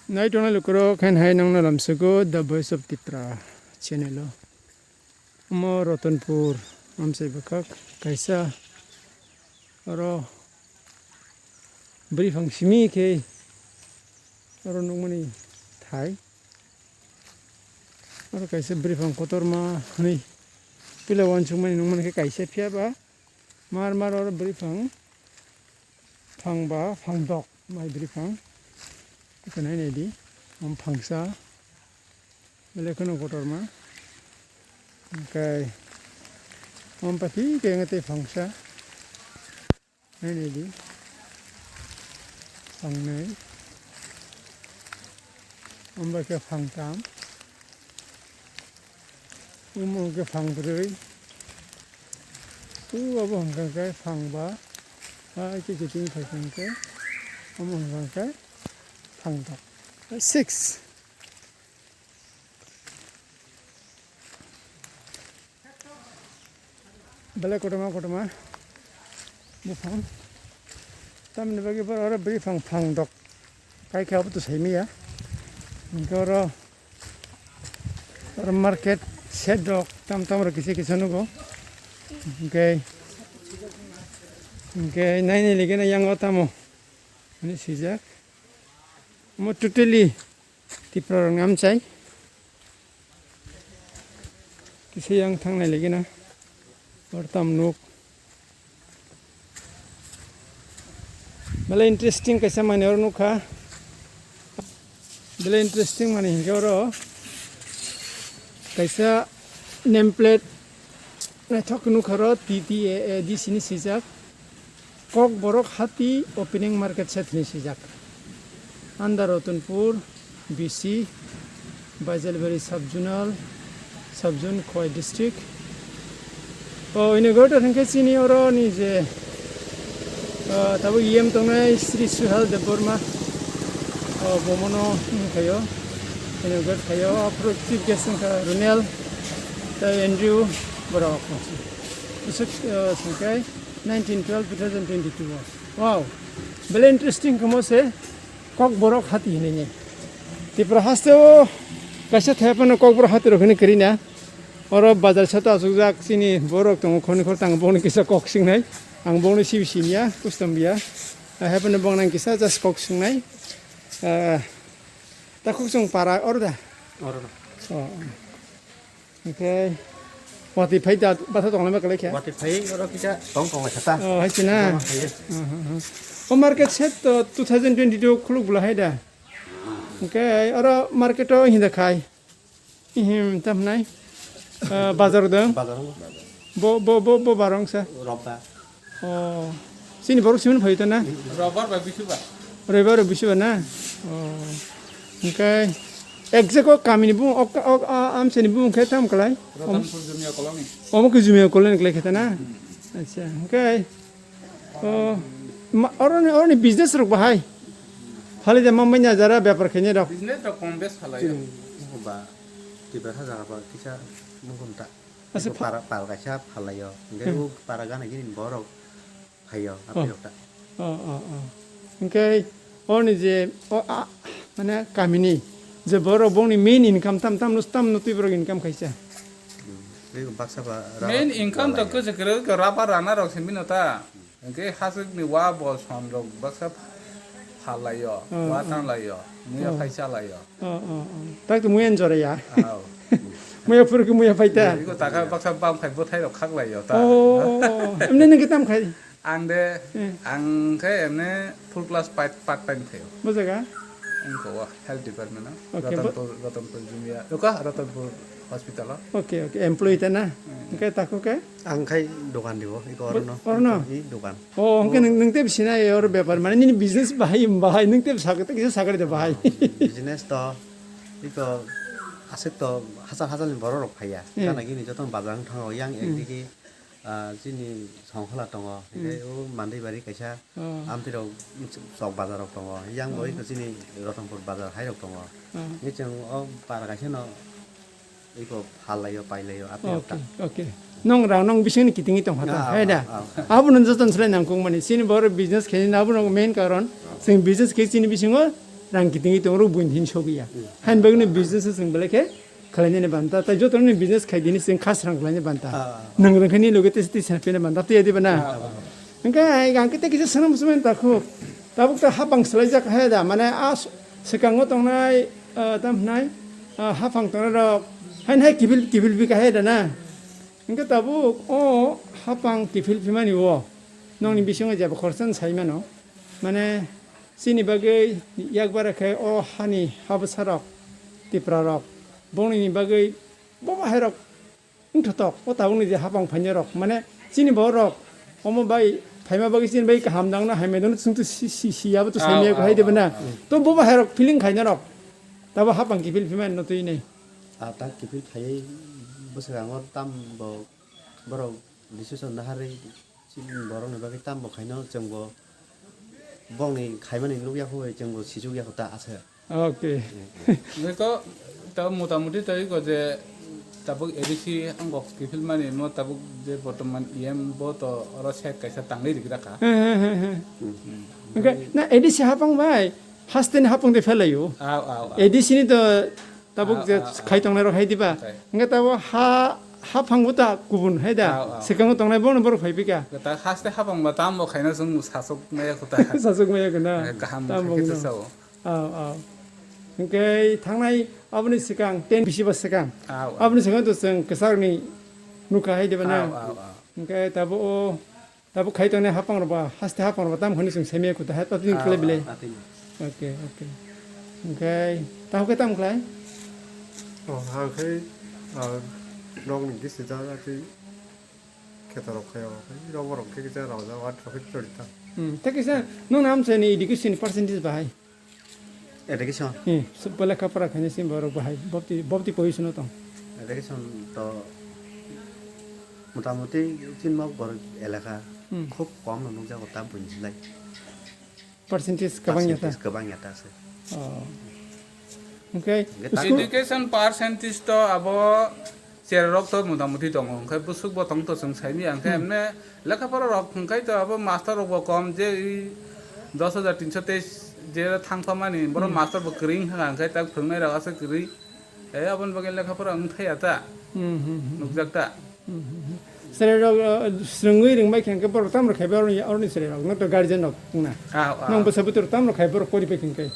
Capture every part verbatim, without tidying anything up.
Nai tongnai lukurok, hain hai nangno lamsugo The Voice of Tipra channel o. Omo Ratanpur amchai bwkhak kaisa oro bwrwi phang simi khe oro nukmani thai. Oro kaisa bwrwi phang kotorma hwnwi puila uansukmani nukmani khe kaisa, phiya ba mar mar oro bwrwi phang phang ba phang dok mai bwrwi phang. Eko nai nai di, om phangsa belai kheno kotorma. Hwnkhe om pathi khe tei phangsa. Nai nai di. Phangnwi. Omo khe phangtham. Omo khe phangbrwi. U abo hwnkha khe phangba. Hai khe kiting phai khe omo hwnkha khe phangtham. Six. Belai kotorma kotorma buphang. Tamni bagwi borok oro bwrwi phang phang dok. Kai khe abo to saimaya. Hwnkhe oro, oro market shed rok tam tam rok kisa kisa nugo. Hwnkhe, hwnkhe naini ligena yango tamo hwnwi swijak. Omo totally Tipra rokni amchai. Kisa yang thangnai lagi na. Oro tam nuk. Belai interesting kaisa manwi oro nukha. Belai interesting manwi hinkhe oro kaisa name plate naithok nukha oro T T A A D C ni swijak. Kokborok hati opening market shed hinwi swijak. Under Ratanpur, B C, Baijalbari sub-zonal, sub-zone Khowai district. O inaugurator hinkhe chini oro ni je, o, tabuk E M tongnai Shri Suhel Debbarma. O, bomono wngkhaio, inaugurate khaio. Aphuru chief guest wngkha Runel, tei Andrew borok. Bwswk, o, swngkhe nineteen twelve two thousand twenty-two o. Wow, belai interesting khe mo se Kokborok hati hinwi ni. Tripura haste o kaisa thaiphano Kokborok hati rok hinwi kwrwi na. Oro bazar sato achukjak chini borok tongo khorni khortang bongni kisa kok singnai. Ang bongni sibi siniya, custom biya. Haiphano bongni ang kisa just kok singnai. Ah, ta khuk chwng para oro da? Oro. Oh, oh. Hwnkhe watwi phai da, batha tonglaima kwlai khe? Watwi phai oro kisa tong tong lai kha ta. Oh, hai se na? Oro phai. Oh, oh, oh. O market shed to two thousand twenty-two khuluk bwla hai da? Hwnkhe oro market o hinda khai? Ihim, tam hnai? Ah, bazar dong? Bazar o. Bo, bo, bo, bo barong sa? Robba. Oh, chini borok simi phai ta na? Robar bai bisuba. Robar bai bisuba na? Oh. Hwnkhe exact o kamini bumung, o, o, o, amchaini bumung khe tam kwlai? Ratanpur Jumia Colony. Omo khe Jumia Colony kwlai khe ta na? Hmm. Acha, hwnkhe, oh, ma, oroni, oroni business rok bahai? Phali de ma manya jara bepar khainai rok. Business rok kom bes phalai. Chini ba, tiba ha jaga ba kisa mungkon ta. Asa. Eko pha- para, para kaisa phalai o. Hwnkhe, hmm, o para gana gini borok phaio, oh, apni rok ta. Oh, oh, oh. Hwnkhe, oni je, o, a, mane, kamini je borok bongni main income tam, tam, tam no twi borok income khaisa? Hmm. Tei baksa ba rubber phalai o. Main income to kwchwk kwrwi khe rubber rana rok simi no ta. Hwnkhe hachwkni wa bo son rok baksa phalai o, oh, wa, oh, tanglai o, muya, oh, phai chalai o. Oh, oh, oh. Tak to muya njora ya. Aw. Muya phuru khe muya phai ta. Iko taka baksa bam khai bwthai rok khaklai o ta. Oh, oh, oh. Emne nang khe tam khai? Ang de, eh, ang khe emne full class part, part time khai o. Bo jaga? Ang ko wa health department o. Okay, bo- Ratanpur, Ratanpur Jumia. Iko Ratanpur hospital o. Okay, okay. Employee ta na? Hmm. Hwnkhe takhuk khe? Ang khai dokan di bo, iko bo-, orono. Orono? I dokan. Oh, hwnkhe nwng, nwng tei bisi na oro bepar, mane nini business bahai, bahai, nwng tei sakha, tei kisa sakha de bahai. Business to, iko aswk to hachal hachal ni borok rok phaiya. Hmm. Gana gini joto bazar wng thango, yang, hmm, ekdigi, ah, chini Songkhola tongo, hmm, hwnkhe o Mandaibari kaisa, oh, amtwi rok chok bazar rok tongo, yang bo, oh, iko chini Ratanpur bazar hai rok tongo. Oh. Hwnkhe chwng o para kaisa no Iko phalai o, pailai o, apni, okay, okta. Okay. Nwng rang nwng bisingni kitingwi tongkha ta, ah, hai da? Ah, ah. Abono joto swlai nangkukmani. Chini borok business khainani abono main karon. Chwng business khe chini bisingo Rang kitingwi tongro buini hin sogwi ya. Hain bagwi no business se chwng belai khe khlainani banta. Tai joto ni business khai dini chwng khas rang khlainani banta. Nang rang khe ni loge tei tei selfie ni banta. Tei diba na? Hwnkhe ai gang khe tei kisa sanam sumai ta khu. Tabuk ta hapang swlaijak hai da. Mane a s-, swkango tongnai, ah, tam hnai, ah, hapang tongnai rok. Hain hai kiphil kiphil bi kahai da na. Hwnkhe tabuk o hapang kiphil phimani o. Nokni bisingo jeba khoroksa sai mano. Mane, chini bagwi yakbar khe o hani habwsarok, Tiprarok, bongni bagwi bobo hairok wngthotok, o tabukni je hapang phainai rok, mane, chini borok omo bai phaima bagwi chini bai kaham dangno hamya dangno chwngto si, si, si, abo to Ah, saimaya ah, hai de bana. Ah. To bobo hairok feeling khainai rok, tabo hapang kiphil phimani no twi nai. Ah, ta kiphil phaiwi bwskango tam bo borok decision naharwi. Chini borokni bagwi tamo khaino chwngbo bongni khaimani nukya kho bai chwngbo sichukya kho ta asa. Okay. Hwnkhe to, to motamuti to iko je tabuk A D C ang kok kiphilmani mo tabuk je bortoman E M bo to oro set kaisa tangwi rikra kha. Hwnkhe na A D C hapang bai hasteni hapang de phelaio. Aw, aw, aw. A D C ni to tabuk Ah, je ah, ah. Khai tongnai rok hai diba? Okay. Hwnkhe tabuk ha, haphang bo ta kubun hai da? Ah, ah. Swkango tongnai bono borok phai pika. Ta haste haphang ba tam bo khaina chwng sasuk maya kho ta. Sasuk maya kho na? Eh, kaham Tam khe bo khe no. Sao. Aw, aw. Hwnkhe thangnai aboni swkang ten bisi ba swkang. Aw, aw. Aboni swkang to chwng kwchak ni nukha hai diba na? Aw, aw, aw. Hwnkhe tabuk o Tabuk khai tongnai hapang rok ba, haste hapang rok ba, tam hwnwi chwng semi khuta hai, patini Ah, khlai bile. ah, patini. Okay, okay. Hwnkhe, tamo khe tamo khlai? Oh, ha khe, ah, nokni gisi ja, ja, tei kheto rok khai, oh, khai, rok borok khe kisa rok ja, wat rok khe chori ta. Hmm, tei kisa, nung nam se ni education percentage bahai? Education. Hmm, sub lekha pora khaina sim borok bahai, bobti, bobti position o tong. Education to motamuti chinmok borok elaka Hmm. Khub kom no nukjago ta buini slai. Percentage kwbang ya ta? Percentage kwbang ya ta se. Oh. Hwnkhe Hwnkhe ta school Education percentage to abo Chererok to motamuti tongo, hwnkhe bwswk bo tong to chwng saimanya, hwnkhe Hmm. emne lekha pora rok hwnkhe to abo master rok bo kom, je i dos hajar tinso teis je thangphamani, borok Hmm. master bo kwrwi wngkha, hwnkhe tak phwrwngnai rok aswk kwrwi, e aboni bagwi lekha pora wngthai ya ta, Hmm, hmm, hmm. Nukjak ta. Hmm, hmm, hmm. Chererok, uh, swrwngwi rwngbai khe hwnkhe borok tamo rok khai bai oroni, oroni chererok, no to guardian rok wngna. Ah, ah. Nong bwsa bwtwrok tamo rok khai borok pori pai khe hwnkhe.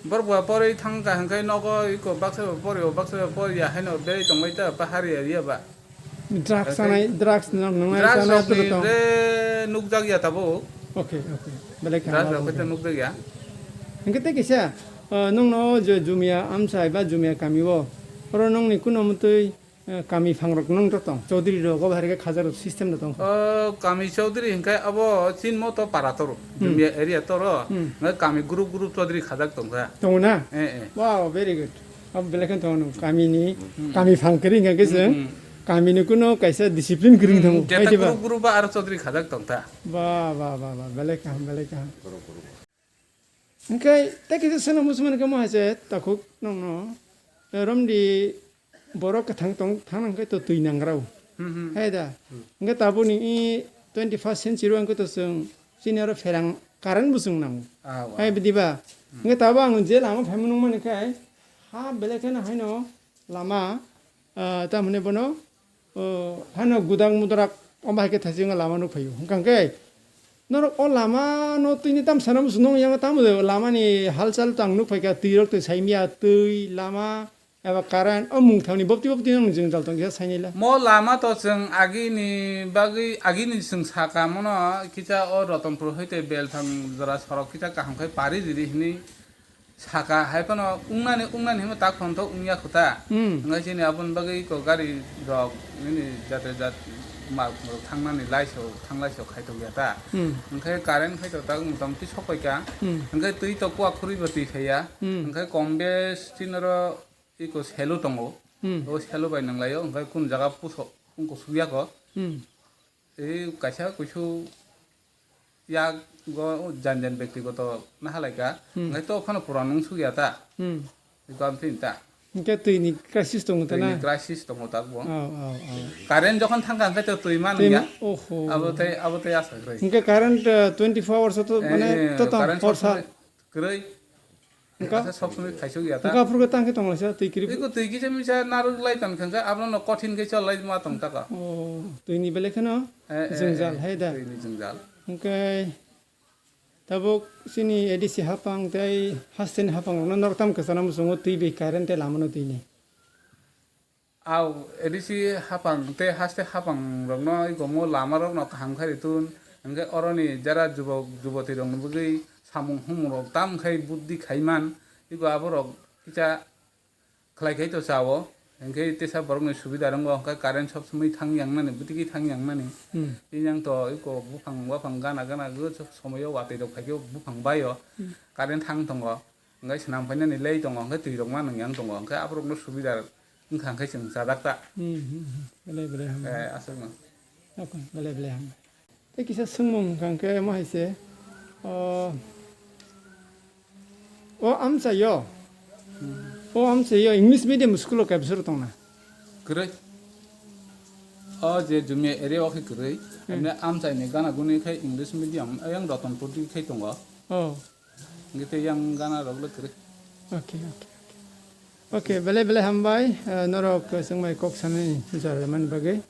Borok bo porwi thang kha hwnkhe nogo iko baksa bo pori o, baksa bo pori ya haino berwi tongbai ta, bahar ya, ya ba. Drugs Hwnkhe chanai, drugs nang-, nangnai drugs chanai rok ni tong. Re nukjak ya tabuk. Okay, okay. Belai khe Drugs hamya rok wngkha. Khe nukjak ya. Hwnkhe tei kisa, uh, nongno je Jumia amchai ba Jumia kami o, oro nongni kuno mutwi Eh, kami phangrok nung to tong, chaudhary rok, obo hai khe khajak rok system no tong kha. O kami chaudhary hwnkhe abo chinmo to para toro, Hmm. Jumia area toro, Hmm. Hwnkhe kami group group chaudhary khajak tong kha. Tongo na? Eh, eh. Wow, very good. Abo belai khe tongo nung kami ni, Hmm. Kami phang kwrwi hwnkhe Hmm, chwng, hmm. Kami ni kuno kaisa discipline kwrwi Hmm, tongo. Jeta Hai diba? Group group ba aro chaudhary khajak tong kha. Ba, ba, ba, ba, belai kaham, belai kaham. Hwnkhe tei kisa seno muchungmani khe mo hai se takhuk nongno, eh, romdi borok kwthang tong, thang nang khe to twi nangrao. Hmm, hmm. Hai da? Hmm. Hwnkhe tabukni i twenty first century o hwnkhe to chwng chini oro pherang current bo chwng nango. Ah, wow. Hai bwdi ba? Hmm. Hwnkhe tabuk ang je lama phaima nukmani khe ha belai kheno haino lama, ah, tamhwnwi bono O, hano gudang mudrak omo hai khe thaisingo lama nuk phaio. Hwnkha khe norok o lama no twini tam sana musu nong yang tamo de lama ni halchal tang nuk phaikha twi rok twi saimya twi lama eba current o mungthang ni bopti bopti nong jwngjal tong kisa sainai la. Mo lama to chwng agini bagwi agini chwng saka mono kisa o Rotonpur hoite Belthang jora sorok kisa kaham khai pari riri hwnwi Saka hai phano wngnani, wngnani hwnba tak phano to wngya kho ta. Hmm. Hwnkhai chini aboni bagwi iko gari rok nini jate jat mal rok thangnani laiso, thanglaiso khai tongya ta. Hmm. Hwnkhai current khai to tak motamoti sok pai kha. Hmm. Hwnkhai twi to kuwa khurwi bo twi khaiya. Hmm. Hwnkhai kom bes chini oro iko selo tongo. Hmm. O selo bai nanglaio, hwnkhai kun jaga puso wngkho sukya kho. Hmm. Tei kaisa kuisu yak go jan jan bektigoto nahalaika, Hmm. Hwnkhe to phano puran wng sukya ta. Hmm. Iko amtwini ta. Hwnkhe twi ni crisis tongo ta Twi ni na? Crisis tongo ta bo. Oh, oh, oh. Current jokhon thangkha hwnkhe to twi man Twi wngya. Ma-, oho. Abo tei, abo tei asa kwrwi. Hwnkhe current, eh, twenty four hours to Eh, mane eh, to tong current hor sob sa. Somoi kwrwi. Hwnkhe? Asa sob somoi khaisok ya ta. Hwnkhe aphuru khe tang khe tong laisa twi kirip? Iko twi kisa misa narwk lai tong khe abono kothin khe chol lai ma tong ta ka. Oh, twi ni belai kheno Eh, eh, jwngjal, eh, hai da? Twi ni jwngjal. Hwnkhe tabuk chini A D C hapang tei hasteni hapang rokno norok tamo kwchana muchungo twi bai current tei lama no twi ni? Au A D C hapang tei haste hapang rokno ikomo lama rokno kaham khai ritun, hwnkhe oroni jara jubok juboti rokni bagwi samung humung rok tam khai buddi khaiman, iko aborok kisa khlai khai to chao, hwnkhe tesa borokni subida rwngo, hwnkhe current sob somoi thang yangnani, bwtwi thang yangnani. Hmm. Tei yang to iko buphang waphang gana gana gw somoio watwi rok phaikhe buphang baio, Hmm. current thang tongo. Hwnkhe swnam phainani lei tongo, hwnkhe twi rok ma nwngyang tongo, hwnkhe aborokno subida wngkha, hwnkhe chwng chajak ta. Hmm, hmm, hmm. Belai belai hambai. Eh, aswkno. Okay, belai belai hambai. Tei kisa swngmung hwnkha hwnkhe omo hai se, o, o amchaio, o amchaio English medium school o kaibwswk tongna? Kwrwi. O je Jumia area o khe kwrwi. Hmm. Emne amchaini gana guni khe English medium, ayang Ratanpur di khe tongo. Oh. Hingke tei yang gana rok le kwrwi. Okay, okay, okay. Okay, belai belai hambai, eh, norok, eh, chwngbai kok sanani jora mani bagwi.